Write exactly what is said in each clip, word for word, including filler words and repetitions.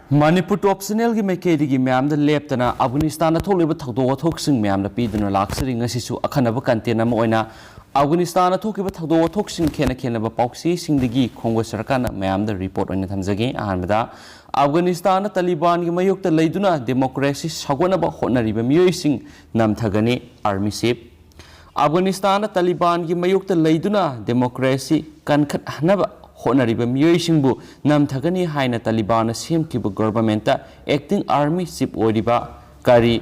ꯃꯅꯤꯄꯨꯔ ꯇꯣꯞ ꯆꯦꯅꯦꯜꯒꯤ ꯃꯥꯏꯀꯩꯗꯒꯤ ꯃꯌꯥꯝꯗ ꯂꯦꯞꯇꯅ ꯑꯐꯒꯥꯅꯤꯁꯇꯥꯟꯗ ꯊꯣꯛꯂꯤꯕ ꯊꯧꯗꯣꯛ ꯋꯥꯊꯣꯛꯁꯤꯡ ꯃꯌꯥꯝꯗ ꯄꯤꯗꯨꯅ ꯂꯥꯛꯆꯔꯤ꯫ ꯉꯁꯤꯁꯨ ꯑꯈꯟꯅꯕ ꯀꯟꯇꯦꯟ ꯑꯃ ꯑꯣꯏꯅ ꯑꯐꯒꯥꯅꯤꯁꯇꯥꯟꯗ ꯊꯣꯛꯈꯤꯕ ꯊꯧꯗꯣꯛ ꯋꯥꯊꯣꯛꯁꯤꯡ ꯈꯦꯟꯅ ꯈꯦꯟꯅꯕ ꯄꯥꯎꯆꯦꯁꯤꯡꯗꯒꯤ ꯈꯣꯡꯒꯣꯏ ꯁꯔꯀꯥꯔꯅ ꯃꯌꯥꯝꯗ ꯔꯤꯄꯣꯔꯠ ꯑꯣꯏꯅ ꯊꯝꯖꯒꯦ꯫ ꯑꯍꯥꯟꯕꯗ, ꯑꯐꯒꯥꯅꯤꯁꯇꯥꯟꯗ ꯇꯥꯂꯤꯕꯥꯟꯒꯤ ꯃꯥꯌꯣꯛꯇ ꯂꯩꯗꯨꯅ ꯗꯦꯃꯣꯀ꯭ꯔꯦꯁꯤ ꯁꯧꯒꯠꯅꯕ ꯍꯣꯠꯅꯔꯤꯕ ꯃꯤꯑꯣꯏꯁꯤꯡ ꯅꯝꯊꯒꯅꯤ, ꯑꯥꯔꯃꯤ ꯆꯤꯐ꯫ ꯑꯐꯒꯥꯅꯤꯁꯇꯥꯟꯗ ꯇꯥꯂꯤꯕꯥꯟꯒꯤ ꯃꯥꯌꯣꯛꯇ ꯂꯩꯗꯨꯅ ꯗꯦꯃꯣꯀ꯭ꯔꯦꯁꯤ ꯀꯟꯈꯠꯍꯟꯅꯕ ꯍꯣꯠꯅꯔꯤꯕ ꯃꯤꯑꯣꯏꯁꯤꯡꯕꯨ ꯅꯝꯊꯒꯅꯤ ꯍꯥꯏꯅ ꯇꯥꯂꯤꯕꯥꯟꯅ ꯁꯦꯝꯈꯤꯕ ꯒꯣꯚꯔꯟꯃꯦꯟꯠꯇ ꯑꯦꯛꯇꯤꯡ ꯑꯥꯔꯃꯤ ꯆꯤꯐ ꯑꯣꯏꯔꯤꯕ ꯀꯥꯔꯤ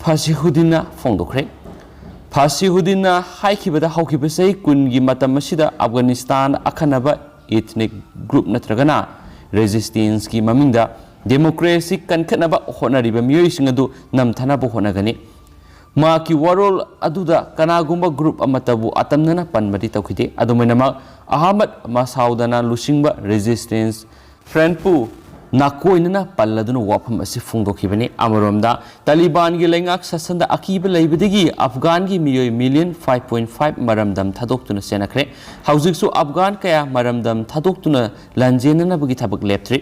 ꯐꯁꯤꯍꯨꯗꯤꯟꯅ ꯐꯣꯡꯗꯣꯛꯈ꯭ꯔꯦ꯫ ꯐꯁꯤꯍꯨꯗꯤꯟꯅ ꯍꯥꯏꯈꯤꯕꯗ, ꯍꯧꯈꯤꯕ ꯆꯍꯤ ꯀꯨꯟꯒꯤ ꯃꯇꯝ ꯑꯁꯤꯗ ꯑꯐꯒꯥꯅꯤꯁꯇꯥꯟ ꯑꯈꯟꯅꯕ ꯏꯊꯅꯤꯛ ꯒ꯭ꯔꯨꯞ ꯅꯠꯇ꯭ꯔꯒꯅ ꯔꯦꯖꯤꯁꯇꯦꯟꯁꯀꯤ ꯃꯃꯤꯡꯗ ꯗꯦꯃꯣꯀ꯭ꯔꯦꯁꯤ ꯀꯟꯈꯠꯅꯕ ꯍꯣꯠꯅꯔꯤꯕ ꯃꯤꯑꯣꯏꯁꯤꯡ ꯑꯗꯨ ꯅꯝꯊꯅꯕ ꯍꯣꯠꯅꯒꯅꯤ꯫ ꯃꯍꯥꯛꯀꯤ ꯋꯥꯔꯣꯜ ꯑꯗꯨꯗ ꯀꯅꯥꯒꯨꯝꯕ ꯒ꯭ꯔꯨꯞ ꯑꯃꯠꯇꯕꯨ ꯑꯇꯝꯅꯅ ꯄꯟꯕꯗꯤ ꯇꯧꯈꯤꯗꯦ꯫ ꯑꯗꯨꯝ ꯑꯣꯏꯅꯃꯛ, ꯑꯍꯃꯗ ꯃꯁꯥꯎꯗꯅ ꯂꯨꯆꯤꯡꯕ ꯔꯦꯖꯤꯁꯇꯦꯟꯁ ꯐ꯭ꯔꯟꯠꯄꯨ ꯅꯥꯀꯣꯏꯅꯅ ꯄꯜꯂꯗꯨꯅ ꯋꯥꯐꯝ ꯑꯁꯤ ꯐꯣꯡꯗꯣꯛꯈꯤꯕꯅꯤ꯫ ꯑꯃꯔꯣꯝꯗ, ꯇꯥꯂꯤꯕꯥꯟꯒꯤ ꯂꯩꯉꯥꯛ ꯁꯥꯁꯟꯗ ꯑꯀꯤꯕ ꯂꯩꯕꯗꯒꯤ ꯑꯐꯒꯥꯟꯒꯤ ꯃꯤꯑꯣꯏ ꯃꯤꯂꯤꯌꯟ ꯐꯥꯏꯚ ꯄꯣꯏꯟꯠ ꯐꯥꯏꯚ ꯃꯔꯝꯗꯝ ꯊꯥꯗꯣꯛꯇꯨꯅ ꯆꯦꯟꯅꯈ꯭ꯔꯦ꯫ ꯍꯧꯖꯤꯛꯁꯨ ꯑꯐꯒꯥꯟ ꯀꯌꯥ ꯃꯔꯝꯗꯝ ꯊꯥꯗꯣꯛꯇꯨꯅ ꯂꯥꯟꯖꯦꯟꯅꯅꯕꯒꯤ ꯊꯕꯛ ꯂꯦꯞꯇ꯭ꯔꯤ꯫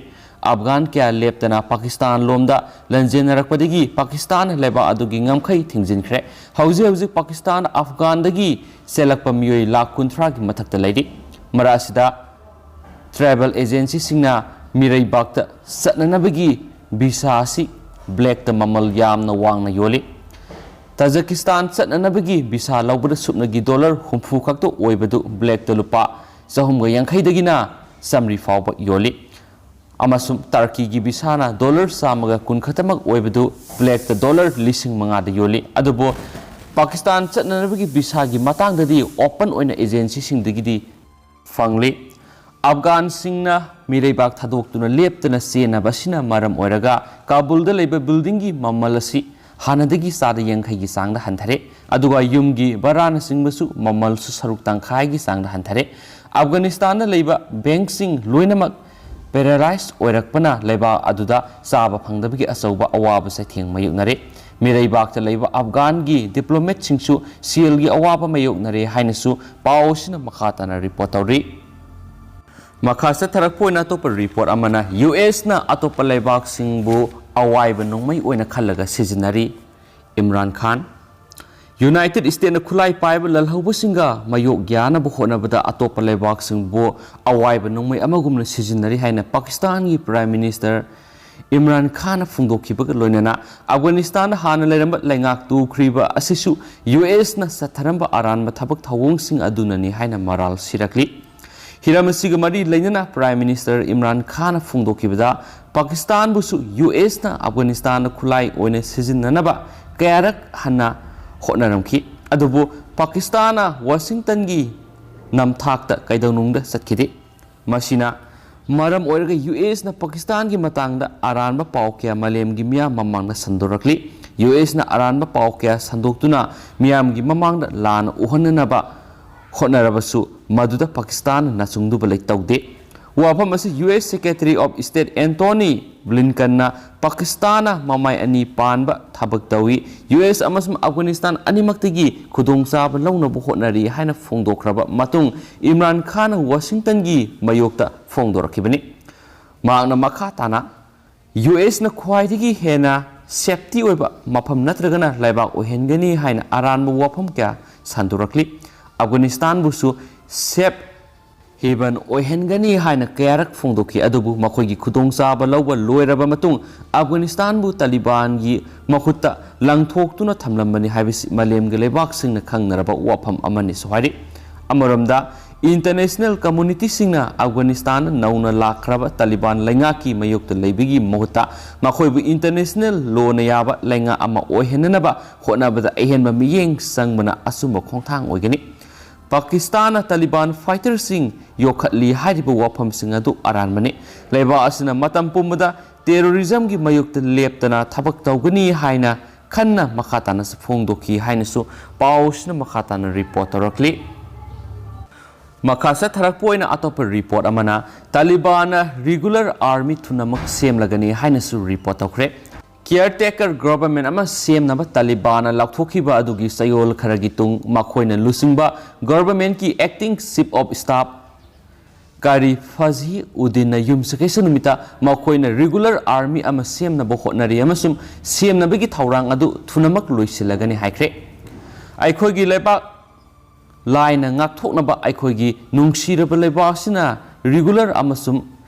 ꯑꯐꯒꯥꯟ ꯀꯌꯥ ꯂꯦꯞꯇꯅ ꯄꯥꯀꯤꯁꯇꯥꯟ ꯂꯣꯝꯗ ꯂꯥꯟꯖꯦꯟꯅꯔꯛꯄꯗꯒꯤ ꯄꯥꯀꯤꯁꯇꯥꯟꯅ ꯂꯩꯕꯥꯛ ꯑꯗꯨꯒꯤ ꯉꯝꯈꯩ ꯊꯤꯡꯖꯤꯟꯈ꯭ꯔꯦ꯫ ꯍꯧꯖꯤꯛ ꯍꯧꯖꯤꯛ ꯄꯥꯀꯤꯁꯇꯥꯟ ꯑꯐꯒꯥꯟꯗꯒꯤ ꯆꯦꯜꯂꯛꯄ ꯃꯤꯑꯣꯏ ꯂꯥꯈ ꯀꯨꯟꯊ꯭ꯔꯥꯒꯤ ꯃꯊꯛꯇ ꯂꯩꯔꯤ꯫ ꯃꯔꯛ ꯑꯁꯤꯗ, ꯇ꯭ꯔꯥꯚꯦꯜ ꯑꯦꯖꯦꯟꯁꯤꯁꯤꯡꯅ ꯃꯤꯔꯩꯕꯥꯛꯇ ꯆꯠꯅꯅꯕꯒꯤ ꯚꯤꯁꯥ ꯑꯁꯤ ꯕ꯭ꯂꯦꯛꯇ ꯃꯃꯜ ꯌꯥꯝꯅ ꯋꯥꯡꯅ ꯌꯣꯜꯂꯤ꯫ ꯇꯥꯖꯤꯀꯤꯁꯇꯥꯟ ꯆꯠꯅꯅꯕꯒꯤ ꯚꯤꯁꯥ ꯂꯧꯕꯗ ꯁꯨꯞꯅꯒꯤ ꯗꯣꯂꯔ ꯍꯨꯝꯐꯨ ꯈꯛꯇ ꯑꯣꯏꯕꯗꯨ ꯕ꯭ꯂꯦꯛꯇ ꯂꯨꯄꯥ ꯆꯍꯨꯝꯒ ꯌꯥꯡꯈꯩꯗꯒꯤꯅ ꯆꯥꯃꯔꯤ ꯐꯥꯎꯕ ꯌꯣꯜꯂꯤ꯫ ꯑꯃꯁꯨꯡ ꯇꯔꯀꯤꯒꯤ ꯚꯤꯁꯥꯅ ꯗꯣꯂꯔ ꯆꯥꯝꯃꯒ ꯀꯨꯟ ꯈꯛꯇꯃꯛ ꯑꯣꯏꯕꯗꯨ ꯕ꯭ꯂꯦꯛꯇ ꯗꯣꯂꯔ ꯂꯤꯁꯤꯡ ꯃꯉꯥꯗ ꯌꯣꯜꯂꯤ꯫ ꯑꯗꯨꯕꯨ ꯄꯥꯀꯤꯁꯇꯥꯟ ꯆꯠꯅꯅꯕꯒꯤ ꯚꯤꯁꯥꯒꯤ ꯃꯇꯥꯡꯗꯗꯤ ꯑꯣꯄꯟ ꯑꯣꯏꯅ ꯑꯦꯖꯦꯟꯁꯤꯁꯤꯡꯗꯒꯤꯗꯤ ꯐꯪꯂꯤ꯫ ꯑꯐꯒꯥꯟꯁꯤꯡꯅ ꯃꯤꯔꯩꯕꯥꯛ ꯊꯥꯗꯣꯛꯇꯨꯅ ꯂꯦꯞꯇꯅ ꯆꯦꯟꯅꯕ ꯑꯁꯤꯅ ꯃꯔꯝ ꯑꯣꯏꯔꯒ ꯀꯥꯕꯨꯜꯗ ꯂꯩꯕ ꯕꯤꯜꯗꯤꯡꯒꯤ ꯃꯃꯜ ꯑꯁꯤ ꯍꯥꯟꯅꯗꯒꯤ ꯆꯥꯗ ꯌꯥꯡꯈꯩꯒꯤ ꯆꯥꯡꯗ ꯍꯟꯊꯔꯦ꯫ ꯑꯗꯨꯒ ꯌꯨꯝꯒꯤ ꯚꯔꯥꯅꯆꯤꯡꯕꯁꯨ ꯃꯃꯜꯁꯨ ꯁꯔꯨꯛ ꯇꯪꯈꯥꯏꯒꯤ ꯆꯥꯡꯗ ꯍꯟꯊꯔꯦ꯫ ꯑꯐꯒꯥꯅꯤꯁꯇꯥꯟꯗ ꯂꯩꯕ ꯕꯦꯡꯛꯁꯤꯡ ꯂꯣꯏꯅꯃꯛ ꯄꯦꯔꯥꯂꯥꯏꯖ ꯑꯣꯏꯔꯛꯄꯅ ꯂꯩꯕꯥꯛ ꯑꯗꯨꯗ ꯆꯥꯕ ꯐꯪꯗꯕꯒꯤ ꯑꯆꯧꯕ ꯑꯋꯥꯕ ꯆꯩꯊꯦꯡ ꯃꯥꯌꯣꯛꯅꯔꯦ꯫ ꯃꯤꯔꯩꯕꯥꯛꯇ ꯂꯩꯕ ꯑꯐꯒꯥꯟꯒꯤ ꯗꯤꯄ꯭ꯂꯣꯃꯦꯠꯁꯤꯡꯁꯨ ꯁꯦꯜꯒꯤ ꯑꯋꯥꯕ ꯃꯥꯌꯣꯛꯅꯔꯦ ꯍꯥꯏꯅꯁꯨ ꯄꯥꯎ ꯑꯁꯤꯅ ꯃꯈꯥ ꯇꯥꯅ ꯔꯤꯄꯣꯔꯠ ꯇꯧꯔꯤ꯫ ꯃꯈꯥ ꯆꯠꯊꯔꯛꯄ ꯑꯣꯏꯅ ꯑꯇꯣꯞꯄ ꯔꯤꯄꯣꯔꯠ ꯑꯃꯅ, ꯌꯨ ꯑꯦꯁꯅ ꯑꯇꯣꯞꯄ ꯂꯩꯕꯥꯛꯁꯤꯡꯕꯨ ꯑꯋꯥꯏꯕ ꯅꯣꯡꯃꯩ ꯑꯣꯏꯅ ꯈꯜꯂꯒ ꯁꯤꯖꯤꯟꯅꯔꯤ꯫ ꯏꯝꯔꯥꯟ ꯈꯥꯟ꯫ ꯌꯨꯅꯥꯏꯇꯦꯗ ꯏꯁꯇꯦꯠꯅ ꯈꯨꯠꯂꯥꯏ ꯄꯥꯏꯕ ꯂꯜꯍꯧꯕꯁꯤꯡꯒ ꯃꯥꯌꯣꯛ ꯌꯥꯅꯕ ꯍꯣꯠꯅꯕꯗ ꯑꯇꯣꯞꯄ ꯂꯩꯕꯥꯛꯁꯤꯡꯕꯨ ꯑꯋꯥꯏꯕ ꯅꯣꯡꯃꯩ ꯑꯃꯒꯨꯝꯅ ꯁꯤꯖꯤꯟꯅꯔꯤ ꯍꯥꯏꯅ ꯄꯥꯀꯤꯁꯇꯥꯟꯒꯤ ꯄ꯭ꯔꯥꯏꯝ ꯃꯤꯅꯤꯁꯇꯔ ꯏꯝꯔꯥꯟ ꯈꯥꯟꯅ ꯐꯣꯡꯗꯣꯛꯈꯤꯕꯒ ꯂꯣꯏꯅꯅ ꯑꯐꯒꯥꯅꯤꯁꯇꯥꯟꯗ ꯍꯥꯟꯅ ꯂꯩꯔꯝꯕ ꯂꯩꯉꯥꯛ ꯇꯨꯈ꯭ꯔꯤꯕ ꯑꯁꯤꯁꯨ ꯌꯨ ꯑꯦꯁꯅ ꯆꯠꯊꯔꯝꯕ ꯑꯔꯥꯟꯕ ꯊꯕꯛ ꯊꯧꯑꯣꯡꯁꯤꯡ ꯑꯗꯨꯅꯅꯤ ꯍꯥꯏꯅ ꯃꯔꯥꯜ ꯁꯤꯔꯛꯂꯤ꯫ ꯍꯤꯔꯝ ꯑꯁꯤꯒ ꯃꯔꯤ ꯂꯩꯅꯅ ꯄ꯭ꯔꯥꯏꯝ ꯃꯤꯅꯤꯁꯇꯔ ꯏꯝꯔꯥꯟ ꯈꯥꯟꯅ ꯐꯣꯡꯗꯣꯛꯈꯤꯕꯗ ꯄꯥꯀꯤꯁꯇꯥꯟꯕꯨꯁꯨ ꯌꯨ ꯑꯦꯁꯅ ꯑꯐꯒꯥꯅꯤꯁꯇꯥꯟꯗ ꯈꯨꯠꯂꯥꯏ ꯑꯣꯏꯅ ꯁꯤꯖꯤꯟꯅꯅꯕ ꯀꯌꯥꯔꯛ ꯍꯟꯅ ꯍꯣꯠꯅꯔꯝꯈꯤ꯫ ꯑꯗꯨꯕꯨ ꯄꯥꯀꯤꯁꯇꯥꯟꯅ ꯋꯥꯁꯤꯡꯇꯟꯒꯤ ꯅꯝꯊꯥꯛꯇ ꯀꯩꯗꯧꯅꯨꯡꯗ ꯆꯠꯈꯤꯗꯦ꯫ ꯃꯁꯤꯅ ꯃꯔꯝ ꯑꯣꯏꯔꯒ ꯌꯨ ꯑꯦꯁꯅ ꯄꯥꯀꯤꯁꯇꯥꯟꯒꯤ ꯃꯇꯥꯡꯗ ꯑꯔꯥꯟꯕ ꯄꯥꯎ ꯀꯌꯥ ꯃꯥꯂꯦꯝꯒꯤ ꯃꯤꯌꯥꯝ ꯃꯃꯥꯡꯗ ꯁꯟꯗꯣꯔꯛꯂꯤ꯫ ꯌꯨ ꯑꯦꯁꯅ ꯑꯔꯥꯟꯕ ꯄꯥꯎ ꯀꯌꯥ ꯁꯟꯗꯣꯛꯇꯨꯅ ꯃꯤꯌꯥꯝꯒꯤ ꯃꯃꯥꯡꯗ ꯂꯥꯟꯅ ꯎꯍꯟꯅꯅꯕ ꯍꯣꯠꯅꯔꯕꯁꯨ ꯃꯗꯨꯗ ꯄꯥꯀꯤꯁꯇꯥꯟꯅ ꯅꯆꯨꯡꯗꯨꯕ ꯂꯩ ꯇꯧꯗꯦ꯫ ꯋꯥꯐꯝ ꯑꯁꯤ U S Secretary of State Antony Blinkenꯅ ꯄꯥꯀꯤꯁꯇꯥꯟꯅ ꯃꯃꯥꯏ ꯑꯅꯤ ꯄꯥꯟꯕ ꯊꯕꯛ ꯇꯧꯏ꯫ ꯌꯨ ꯑꯦꯁ ꯑꯃꯁꯨꯡ ꯑꯐꯒꯥꯅꯤꯁꯇꯥꯟ ꯑꯅꯤꯃꯛꯇꯒꯤ ꯈꯨꯗꯣꯡꯆꯥꯕ ꯂꯧꯅꯕ ꯍꯣꯠꯅꯔꯤ ꯍꯥꯏꯅ ꯐꯣꯡꯗꯣꯛꯈ꯭ꯔꯕ ꯃꯇꯨꯡ ꯏꯝꯔꯥꯟ ꯈꯥꯟꯅ ꯋꯥꯁꯤꯡꯇꯟꯒꯤ ꯃꯥꯌꯣꯛꯇ ꯐꯣꯡꯗꯣꯔꯛꯈꯤꯕꯅꯤ꯫ ꯃꯍꯥꯛꯅ ꯃꯈꯥ ꯇꯥꯅ ꯌꯨ ꯑꯦꯁꯅ ꯈ꯭ꯋꯥꯏꯗꯒꯤ ꯍꯦꯟꯅ ꯁꯦꯐꯇꯤ ꯑꯣꯏꯕ ꯃꯐꯝ ꯅꯠꯇ꯭ꯔꯒꯅ ꯂꯩꯕꯥꯛ ꯑꯣꯏꯍꯟꯒꯅꯤ ꯍꯥꯏꯅ ꯑꯔꯥꯟꯕ ꯋꯥꯐꯝ ꯀꯌꯥ ꯁꯟꯗꯣꯔꯛꯂꯤ꯫ ꯑꯐꯒꯥꯅꯤꯁꯇꯥꯟꯕꯨꯁꯨ ꯁꯦꯐ ꯍꯦꯕꯟ ꯑꯣꯏꯍꯟꯒꯅꯤ ꯍꯥꯏꯅ ꯀꯌꯥꯔꯛ ꯐꯣꯡꯗꯣꯛꯈꯤ, ꯑꯗꯨꯕꯨ ꯃꯈꯣꯏꯒꯤ ꯈꯨꯗꯣꯡꯆꯥꯕ ꯂꯧꯕ ꯂꯣꯏꯔꯕ ꯃꯇꯨꯡ ꯑꯐꯒꯥꯅꯤꯁꯇꯥꯟꯕꯨ ꯇꯥꯂꯤꯕꯥꯟꯒꯤ ꯃꯈꯨꯠꯇ ꯂꯪꯊꯣꯛꯇꯨꯅ ꯊꯝꯂꯝꯕꯅꯤ ꯍꯥꯏꯕꯁꯤ ꯃꯥꯂꯦꯝꯒꯤ ꯂꯩꯕꯥꯛꯁꯤꯡꯅ ꯈꯪꯅꯔꯕ ꯋꯥꯐꯝ ꯑꯃꯅꯤꯁꯨ ꯍꯥꯏꯔꯤ꯫ ꯑꯃꯔꯣꯝꯗ, ꯏꯟꯇꯔꯅꯦꯁꯅꯦꯜ ꯀꯝꯃꯨꯅꯤꯇꯤꯁꯤꯡꯅ ꯑꯐꯒꯥꯅꯤꯁꯇꯥꯟꯗ ꯅꯧꯅ ꯂꯥꯛꯈ꯭ꯔꯕ ꯇꯥꯂꯤꯕꯥꯟ ꯂꯩꯉꯥꯛꯀꯤ ꯃꯥꯌꯣꯛꯇ ꯂꯩꯕꯒꯤ ꯃꯍꯨꯠꯇ ꯃꯈꯣꯏꯕꯨ ꯏꯟꯇꯔꯅꯦꯁꯅꯦꯜ ꯂꯣꯅ ꯌꯥꯕ ꯂꯩꯉꯥꯛ ꯑꯃ ꯑꯣꯏꯍꯟꯅꯅꯕ ꯍꯣꯠꯅꯕꯗ ꯑꯍꯦꯟꯕ ꯃꯤꯠꯌꯦꯡ ꯆꯪꯕꯅ ꯑꯆꯨꯝꯕ ꯈꯣꯡꯊꯥꯡ ꯑꯣꯏꯒꯅꯤ꯫ ꯄꯥꯀꯤꯁꯇꯥꯟꯅ ꯇꯥꯂꯤꯕꯥꯟ ꯐꯥꯏꯇꯔꯁꯤꯡ ꯌꯣꯛꯈꯠꯂꯤ ꯍꯥꯏꯔꯤꯕ ꯋꯥꯐꯝꯁꯤꯡ ꯑꯗꯨ ꯑꯔꯥꯟꯕꯅꯤ꯫ ꯂꯩꯕꯥꯛ ꯑꯁꯤꯅ ꯃꯇꯝ ꯄꯨꯝꯕꯗ ꯇꯦꯔꯣꯔꯤꯖꯝꯒꯤ ꯃꯥꯌꯣꯛꯇ ꯂꯦꯞꯇꯅ ꯊꯕꯛ ꯇꯧꯒꯅꯤ ꯍꯥꯏꯅ ꯈꯟꯅ ꯃꯈꯥ ꯇꯥꯅꯁꯨ ꯐꯣꯡꯗꯣꯛꯈꯤ ꯍꯥꯏꯅꯁꯨ ꯄꯥꯎꯁꯤꯅ ꯃꯈꯥ ꯇꯥꯅ ꯔꯤꯄꯣꯔꯠ ꯇꯧꯔꯛꯂꯤ꯫ ꯃꯈꯥ ꯆꯠꯊꯔꯛꯄ ꯑꯣꯏꯅ ꯑꯇꯣꯞꯄ ꯔꯤꯄꯣꯔꯠ ꯑꯃꯅ ꯇꯥꯂꯤꯕꯥꯟꯅ ꯔꯤꯒꯨꯂꯔ ꯑꯥꯔꯃꯤ ꯊꯨꯅꯃꯛ ꯁꯦꯝꯂꯒꯅꯤ ꯍꯥꯏꯅꯁꯨ ꯔꯤꯄꯣꯔꯠ ꯇꯧꯈ꯭ꯔꯦ꯫ ꯀꯤꯌꯔꯇꯦꯀꯔ ꯒꯚꯔꯟꯃꯦꯟ ꯑꯃ ꯁꯦꯝꯅꯕ ꯇꯥꯂꯤꯕꯥꯟꯅ ꯂꯥꯎꯊꯣꯛꯈꯤꯕ ꯑꯗꯨꯒꯤ ꯆꯌꯣꯜ ꯈꯔꯒꯤ ꯇꯨꯡ ꯃꯈꯣꯏꯅ ꯂꯨꯆꯤꯡꯕ ꯒꯚꯔꯟꯃꯦꯟꯠꯀꯤ Acting Chief of Staff ꯀꯥꯔꯤ ꯐꯖꯤ ꯎꯗꯤꯟꯅ ꯌꯨꯝꯁꯀꯩꯁ ꯅꯨꯃꯤꯠꯇ ꯃꯈꯣꯏꯅ regular army ꯑꯃ ꯁꯦꯝꯅꯕ ꯍꯣꯠꯅꯔꯤ ꯑꯃꯁꯨꯡ ꯁꯦꯝꯅꯕꯒꯤ ꯊꯧꯔꯥꯡ ꯑꯗꯨ ꯊꯨꯅꯃꯛ ꯂꯣꯏꯁꯤꯜꯂꯒꯅꯤ ꯍꯥꯏꯈ꯭ꯔꯦ꯫ ꯑꯩꯈꯣꯏꯒꯤ ꯂꯩꯕꯥꯛ ꯂꯥꯏꯅ ꯉꯥꯛꯊꯣꯛꯅꯕ ꯑꯩꯈꯣꯏꯒꯤ ꯅꯨꯡꯁꯤꯔꯕ ꯂꯩꯕꯥꯛ ꯑꯁꯤꯅ regular ꯑꯃꯁꯨꯡ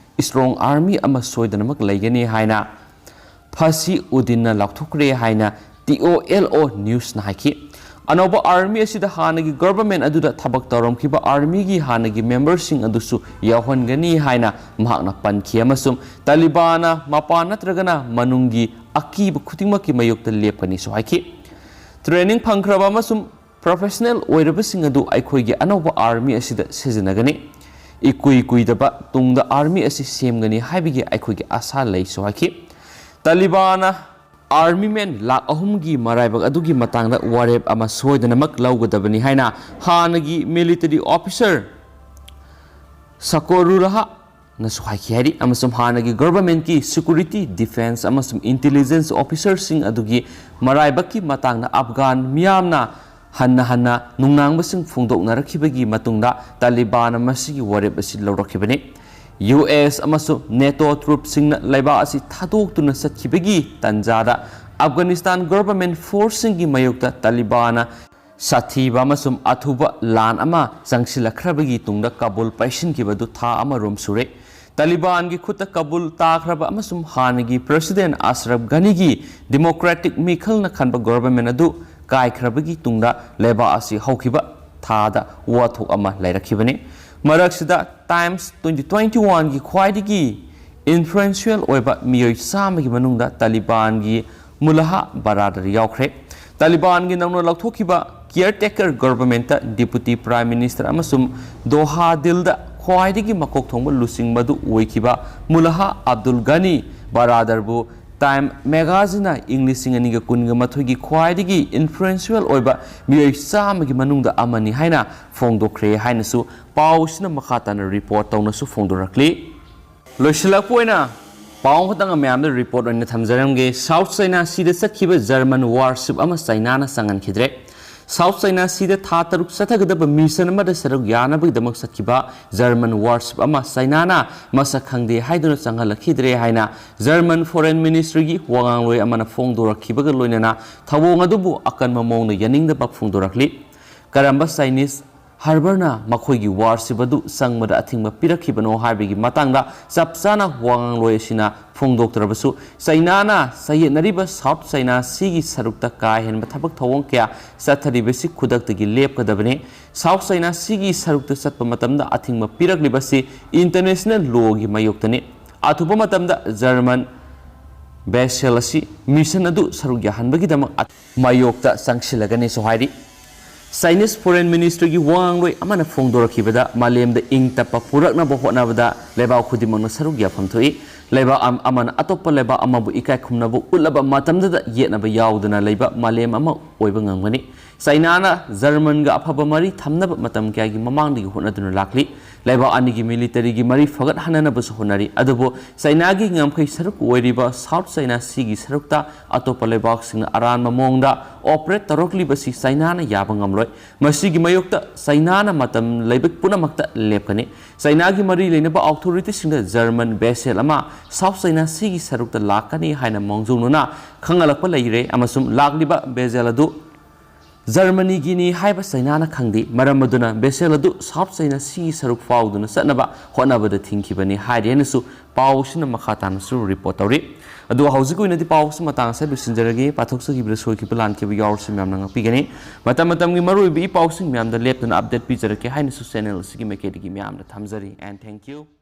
strong army ꯑꯃ ꯁꯣꯏꯗꯅꯃꯛ ꯂꯩꯒꯅꯤ ꯍꯥꯏꯅ ꯐꯁꯤ ꯎꯗꯤꯟꯅ ꯂꯥꯎꯊꯣꯛꯈ꯭ꯔꯦ ꯍꯥꯏꯅ T O L O Newsꯅ ꯍꯥꯏꯈꯤ꯫ ꯑꯅꯧꯕ army ꯑꯁꯤꯗ ꯍꯥꯟꯅꯒꯤ government ꯑꯗꯨꯗ ꯊꯕꯛ ꯇꯧꯔꯝꯈꯤꯕ armyꯒꯤ ꯍꯥꯟꯅꯒꯤ memberꯁꯤꯡ ꯑꯗꯨꯁꯨ ꯌꯥꯎꯍꯟꯒꯅꯤ ꯍꯥꯏꯅ ꯃꯍꯥꯛꯅ ꯄꯟꯈꯤ ꯑꯃꯁꯨꯡ ꯇꯥꯂꯤꯕꯥꯟꯅ ꯃꯄꯥꯟ ꯅꯠꯇ꯭ꯔꯒꯅ ꯃꯅꯨꯡꯒꯤ ꯑꯀꯤꯕ ꯈꯨꯗꯤꯡꯃꯛꯀꯤ ꯃꯥꯌꯣꯛꯇ ꯂꯦꯞꯀꯅꯤꯁꯨ ꯍꯥꯏꯈꯤ꯫ Training ꯐꯪꯈ꯭ꯔꯕ ꯑꯃꯁꯨꯡ professional ꯑꯣꯏꯔꯕꯁꯤꯡ ꯑꯗꯨ ꯑꯩꯈꯣꯏꯒꯤ ꯑꯅꯧꯕ army ꯑꯁꯤꯗ ꯁꯤꯖꯤꯟꯅꯒꯅꯤ꯫ ꯏꯀꯨꯏ ꯀꯨꯏꯗꯕ ꯇꯨꯡꯗ army ꯑꯁꯤ ꯁꯦꯝꯒꯅꯤ ꯍꯥꯏꯕꯒꯤ ꯑꯩꯈꯣꯏꯒꯤ ꯑꯥꯁꯥ ꯂꯩꯁꯨ ꯍꯥꯏꯈꯤ꯫ ꯇꯥꯂꯤꯕꯥꯟꯅ army man ꯂꯥꯈ ꯑꯍꯨꯝꯒꯤ ꯃꯔꯥꯏꯕꯛ ꯑꯗꯨꯒꯤ ꯃꯇꯥꯡꯗ ꯋꯥꯔꯦꯞ ꯑꯃ ꯁꯣꯏꯗꯅꯃꯛ ꯂꯧꯒꯗꯕꯅꯤ ꯍꯥꯏꯅ ꯍꯥꯟꯅꯒꯤ military officer ꯁꯀꯣꯔꯨꯔꯍꯥꯅꯁꯨ ꯍꯥꯏꯈꯤ ꯍꯥꯏꯔꯤ, ꯑꯃꯁꯨꯡ ꯍꯥꯟꯅꯒꯤ governmentꯀꯤ security, defence ꯑꯃꯁꯨꯡ intelligence officerꯁꯤꯡ ꯑꯗꯨꯒꯤ ꯃꯔꯥꯏꯕꯛꯀꯤ ꯃꯇꯥꯡꯗ ꯑꯐꯒꯥꯟ ꯃꯤꯌꯥꯝꯅ ꯍꯟꯅ ꯍꯟꯅ ꯅꯨꯡꯅꯥꯡꯕꯁꯤꯡ ꯐꯣꯡꯗꯣꯛꯅꯔꯛꯈꯤꯕꯒꯤ ꯃꯇꯨꯡꯗ ꯇꯥꯂꯤꯕꯥꯟꯅ ꯃꯁꯤꯒꯤ ꯋꯥꯔꯦꯞ ꯑꯁꯤ ꯂꯧꯔꯛꯈꯤꯕꯅꯤ꯫ U S ꯑꯃꯁꯨꯡ NATO troopꯁꯤꯡꯅ ꯂꯩꯕꯥꯛ ꯑꯁꯤ ꯊꯥꯗꯣꯛꯇꯨꯅ ꯆꯠꯈꯤꯕꯒꯤ ꯇꯥꯟꯖꯥꯗ ꯑꯐꯒꯥꯅꯤꯁꯇꯥꯟ government forceꯁꯤꯡꯒꯤ ꯃꯥꯌꯣꯛꯇ ꯇꯥꯂꯤꯕꯥꯟꯅ ꯁꯥꯊꯤꯕ ꯑꯃꯁꯨꯡ ꯑꯊꯨꯕ ꯂꯥꯟ ꯑꯃ ꯆꯪꯁꯤꯜꯂꯛꯈ꯭ꯔꯕꯒꯤ ꯇꯨꯡꯗ ꯀꯥꯕꯨꯜ ꯄꯥꯏꯁꯤꯟꯈꯤꯕ ꯑꯗꯨ ꯊꯥ ꯑꯃꯔꯣꯝ ꯁꯨꯔꯦ꯫ ꯇꯥꯂꯤꯕꯥꯟꯒꯤ ꯈꯨꯠꯇ ꯀꯥꯕꯨꯜ ꯇꯥꯈ꯭ꯔꯕ ꯑꯃꯁꯨꯡ ꯍꯥꯟꯅꯒꯤ President ꯑꯁꯔꯐ ꯘꯅꯤꯒꯤ democratic ꯃꯤꯈꯜꯅ ꯈꯟꯕ government ꯑꯗꯨ ꯀꯥꯏꯈ꯭ꯔꯕꯒꯤ ꯇꯨꯡꯗ ꯂꯩꯕꯥꯛ ꯑꯁꯤ ꯍꯧꯈꯤꯕ ꯊꯥꯗ ꯋꯥꯊꯣꯛ ꯑꯃ ꯂꯩꯔꯛꯈꯤꯕꯅꯤ꯫ ꯃꯔꯛꯁꯤꯗ Times twenty twenty-oneꯒꯤ ꯈ꯭ꯋꯥꯏꯗꯒꯤ influential ꯑꯣꯏꯕ ꯃꯤꯑꯣꯏ ꯆꯥꯝꯃꯒꯤ ꯃꯅꯨꯡꯗ ꯇꯥꯂꯤꯕꯥꯟꯒꯤ ꯃꯨꯂꯥꯍ ꯕꯔꯥꯗꯔ ꯌꯥꯎꯈ꯭ꯔꯦ꯫ ꯇꯥꯂꯤꯕꯥꯟꯒꯤ ꯅꯧꯅ ꯂꯧꯊꯣꯛꯈꯤꯕ caretaker governmentꯇ Deputy Prime Minister ꯑꯃꯁꯨꯡ ꯗꯣꯍꯥ ꯗꯤꯜꯗ ꯈ꯭ꯋꯥꯏꯗꯒꯤ ꯃꯀꯣꯛ ꯊꯣꯡꯕ ꯂꯨꯆꯤꯡꯕꯗꯨ ꯑꯣꯏꯈꯤꯕ ꯃꯨꯂꯥꯍ ꯑꯕꯗꯨꯜ ꯘꯅꯤ ꯕꯔꯥꯗꯔꯕꯨ Time magazineꯅ ꯏꯪ ꯂꯤꯁꯤꯡ ꯑꯅꯤꯒ ꯀꯨꯟꯒ ꯃꯥꯊꯣꯏꯒꯤ ꯈ꯭ꯋꯥꯏꯗꯒꯤ influential ꯑꯣꯏꯕ ꯃꯤꯑꯣꯏ ꯆꯥꯝꯃꯒꯤ ꯃꯅꯨꯡꯗ ꯑꯃꯅꯤ ꯍꯥꯏꯅ ꯐꯣꯡꯗꯣꯛꯈ꯭ꯔꯦ ꯍꯥꯏꯅꯁꯨ ꯄꯥꯎꯁꯤꯅ ꯃꯈꯥ ꯇꯥꯅ report ꯇꯧꯅꯁꯨ ꯐꯣꯡꯗꯣꯔꯛꯂꯤ꯫ ꯂꯣꯏꯁꯤꯜꯂꯛꯄ ꯑꯣꯏꯅ ꯄꯥꯎ ꯑꯃꯈꯛꯇꯪ ꯃꯌꯥꯝꯗ report ꯑꯣꯏꯅ ꯊꯝꯖꯔꯝꯒꯦ꯫ South China Seaꯗ ꯆꯠꯈꯤꯕ German warship ꯑꯃ ꯆꯥꯏꯅꯥꯅ ꯆꯪꯍꯟꯈꯤꯗ꯭ꯔꯦ꯫ South China Seaꯗ ꯊꯥ ꯇꯔꯨꯛ ꯆꯠꯊꯒꯗꯕ mission ꯑꯃꯗ ꯁꯔꯨꯛ ꯌꯥꯅꯕꯒꯤꯗꯃꯛ ꯆꯠꯈꯤꯕ German warship ꯑꯃ Chinaꯅ ꯃꯁꯛ ꯈꯪꯗꯦ ꯍꯥꯏꯗꯨꯅ ꯆꯪꯍꯜꯂꯛꯈꯤꯗ꯭ꯔꯦ ꯍꯥꯏꯅ German Foreign Ministryꯒꯤ ꯋꯥꯉꯥꯡꯂꯣꯏ ꯑꯃꯅ ꯐꯣꯡꯗꯣꯔꯛꯈꯤꯕꯒ ꯂꯣꯏꯅꯅ ꯊꯧꯑꯣꯡ ꯑꯗꯨꯕꯨ ꯑꯀꯟꯕ ꯃꯑꯣꯡꯗ ꯌꯥꯅꯤꯡꯗꯕ ꯐꯣꯡꯗꯣꯔꯛꯂꯤ꯫ ꯀꯔꯝꯕ Chinese harbourꯅ ꯃꯈꯣꯏꯒꯤ warshipꯕꯨ ꯆꯪꯕꯗ ꯑꯊꯤꯡꯕ ꯄꯤꯔꯛꯈꯤꯕꯅꯣ ꯍꯥꯏꯕꯒꯤ ꯃꯇꯥꯡꯗ ꯆꯞ ꯆꯥꯅ ꯋꯥꯉꯥꯡꯂꯣꯏ ꯑꯁꯤꯅ ꯐꯣꯡꯗꯣꯛꯇ꯭ꯔꯕꯁꯨ, Chinaꯅ ꯆꯌꯦꯠꯅꯔꯤꯕ South China Seaꯒꯤ ꯁꯔꯨꯛꯇ ꯀꯥ ꯍꯦꯟꯕ ꯊꯕꯛ ꯊꯧꯑꯣꯡ ꯀꯌꯥ ꯆꯠꯊꯔꯤꯕꯁꯤ ꯈꯨꯗꯛꯇꯒꯤ ꯂꯦꯞꯀꯗꯕꯅꯤ꯫ South China Seaꯒꯤ ꯁꯔꯨꯛꯇ ꯆꯠꯄ ꯃꯇꯝꯗ ꯑꯊꯤꯡꯕ ꯄꯤꯔꯛꯂꯤꯕꯁꯤ international lawꯒꯤ ꯃꯥꯌꯣꯛꯇꯅꯤ꯫ ꯑꯊꯨꯕ ꯃꯇꯝꯗ German vessel ꯑꯁꯤ mission ꯑꯗꯨ ꯁꯔꯨꯛ ꯌꯥꯍꯟꯕꯒꯤꯗꯃꯛ ꯃꯥꯌꯣꯛꯇ ꯆꯪꯁꯤꯜꯂꯒꯅꯤꯁꯨ ꯍꯥꯏꯔꯤ꯫ Chinese Foreign Ministryꯒꯤ ꯋꯥꯉꯥꯡꯂꯣꯏ ꯑꯃꯅ ꯐꯣꯡꯗꯣꯔꯛꯈꯤꯕꯗ, ꯃꯥꯂꯦꯝꯗ ꯏꯪ ꯇꯞꯄ ꯄꯨꯔꯛꯅꯕ ꯍꯣꯠꯅꯕꯗ ꯂꯩꯕꯥꯛ ꯈꯨꯗꯤꯡꯃꯛꯅ ꯁꯔꯨꯛ ꯌꯥꯐꯝ ꯊꯣꯛꯏ꯫ ꯂꯩꯕꯥꯛ ꯑꯃꯅ ꯑꯇꯣꯞꯄ ꯂꯩꯕꯥꯛ ꯑꯃꯕꯨ ꯏꯀꯥꯏ ꯈꯨꯝꯅꯕ ꯎꯠꯂꯕ ꯃꯇꯝꯗꯗ ꯌꯦꯠꯅꯕ ꯌꯥꯎꯗꯅ ꯂꯩꯕ ꯃꯥꯂꯦꯝ ꯑꯃ ꯑꯣꯏꯕ ꯉꯝꯒꯅꯤ꯫ Chinaꯅ Germanꯒ ꯑꯐꯕ ꯃꯔꯤ ꯊꯝꯅꯕ ꯃꯇꯝ ꯀꯌꯥꯒꯤ ꯃꯃꯥꯡꯗꯒꯤ ꯍꯣꯠꯅꯗꯨꯅ ꯂꯥꯛꯂꯤ꯫ ꯂꯩꯕꯥꯛ ꯑꯅꯤꯒꯤ militaryꯒꯤ ꯃꯔꯤ ꯐꯒꯠꯍꯟꯅꯅꯕꯁꯨ ꯍꯣꯠꯅꯔꯤ꯫ ꯑꯗꯨꯕꯨ Chinaꯒꯤ ꯉꯝꯈꯩ ꯁꯔꯨꯛ ꯑꯣꯏꯔꯤꯕ South China Seaꯒꯤ ꯁꯔꯨꯛꯇ ꯑꯇꯣꯞꯄ ꯂꯩꯕꯥꯛꯁꯤꯡꯅ ꯑꯔꯥꯟꯕ ꯃꯑꯣꯡꯗ operate ꯇꯧꯔꯛꯂꯤꯕꯁꯤ Chinaꯅ ꯌꯥꯕ ꯉꯝꯂꯣꯏ꯫ ꯃꯁꯤꯒꯤ ꯃꯥꯌꯣꯛꯇ Chinaꯅ ꯃꯇꯝ ꯂꯩꯕ ꯄꯨꯝꯅꯃꯛꯇ ꯂꯦꯞꯀꯅꯤ꯫ Chinaꯒꯤ ꯃꯔꯤ ꯂꯩꯅꯕ authorityꯁꯤꯡꯗ German vessel ꯑꯃ South China Seaꯒꯤ ꯁꯔꯨꯛꯇ ꯂꯥꯛꯀꯅꯤ ꯍꯥꯏꯅ ꯃꯥꯡꯖꯧꯅꯅ ꯈꯪꯍꯜꯂꯛꯄ ꯂꯩꯔꯦ, ꯑꯃꯁꯨꯡ ꯂꯥꯛꯂꯤꯕ vessel ꯑꯗꯨ Germanyꯒꯤꯅꯤ ꯍꯥꯏꯕ Chinaꯅ ꯈꯪꯗꯦ꯫ ꯃꯔꯝ ꯑꯗꯨꯅ vessel ꯑꯗꯨ South China Seaꯒꯤ ꯁꯔꯨꯛ ꯐꯥꯎꯗꯨꯅ ꯆꯠꯅꯕ ꯍꯣꯠꯅꯕꯗ ꯊꯤꯡꯈꯤꯕꯅꯤ ꯍꯥꯏꯔꯤ ꯍꯥꯏꯅꯁꯨ ꯄꯥꯎ ꯑꯁꯤꯅ ꯃꯈꯥ ꯇꯥꯅꯁꯨ report ꯇꯧꯔꯤ꯫ ꯑꯗꯨ ꯍꯧꯖꯤꯛ ꯑꯣꯏꯅꯗꯤ ꯄꯥꯎ ꯑꯁꯤ ꯃꯇꯥꯡ ꯑꯁꯤꯗ ꯂꯣꯏꯁꯤꯟꯖꯔꯒꯦ꯫ ꯄꯥꯊꯣꯛꯆꯈꯤꯕꯗ ꯁꯣꯏꯈꯤꯕ ꯂꯥꯟꯈꯤꯕ ꯌꯥꯎꯔꯁꯨ ꯃꯌꯥꯝꯅ ꯉꯥꯛꯄꯤꯒꯅꯤ꯫ ꯃꯇꯝ ꯃꯇꯝꯒꯤ ꯃꯔꯨꯑꯣꯏꯕ ꯏ ꯄꯥꯎꯁꯤꯡ ꯃꯌꯥꯝꯗ ꯂꯦꯞꯇꯅ update ꯄꯤꯖꯔꯛꯀꯦ ꯍꯥꯏꯅꯁꯨ channel ꯑꯁꯤꯒꯤ ꯃꯥꯏꯀꯩꯗꯒꯤ ꯃꯌꯥꯝꯗ ꯊꯝꯖꯔꯤ꯫ And thank you꯫